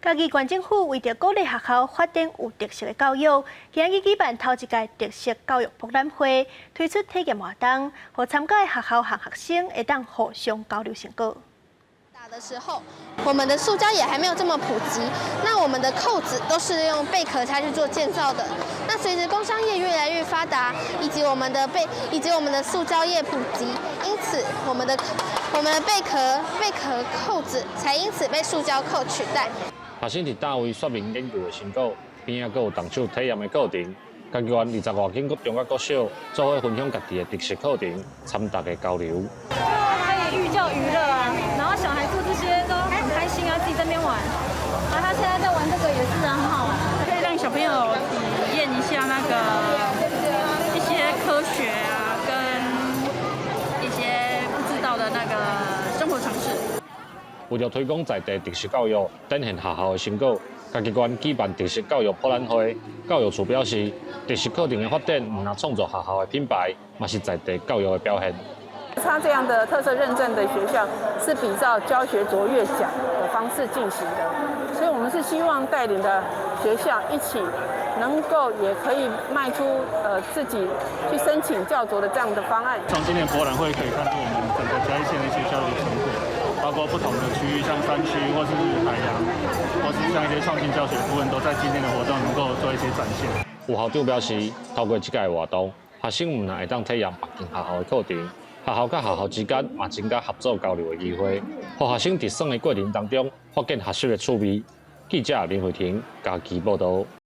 嘉義縣政府為著鼓勵學校發展有特色的教育，今日舉辦頭一屆特色教育博覽會，推出體驗活動，予參加的學校和學生會當互相交流成果。的時候，我們的塑膠也還沒有這麼普及，那我們的扣子都是用貝殼下去做建造的。那隨着工商業越來越發達，以及我們的塑膠業普及，因此我們的貝殼扣子才因此被塑膠扣取代。學生佇展位說明研究的成果，邊仔閣有動手體驗的課程。嘉義縣20外間國中佮國小做伙分享家己的特色課程，參大家交流。可以寓教於樂啊，然後小孩做這些都很開心啊，自己在那邊玩。啊，他現在在玩這個也是很好玩，可以讓小朋友體驗一下那個一些科學啊，跟一些不知道的那個生活常識。為著推廣在地特色教育，展現學校的成果，嘉義縣舉辦特色教育博覽會。教育處表示，特色課程的發展，毋但創造學校的品牌，嘛是在地教育的表現。他這樣的特色認證的學校是比照教學卓越獎的方式進行的，所以我們是希望帶領的學校一起能夠也可以邁出自己去申請教卓的這樣的方案。從今年博覽會可以看出我們整個嘉義縣的學校的成果，包括不同的區域，像山區或是海洋，或是像一些創新教學部分，都在今天的活動能夠做一些展現。有校長表示，透過這屆活動，學生毋但會當體驗別間學校的課程，學校佮學校之間嘛增加合作交流的機會，予學生佇耍的過程當中發現學習的趣味。記者林慧婷嘉義報導。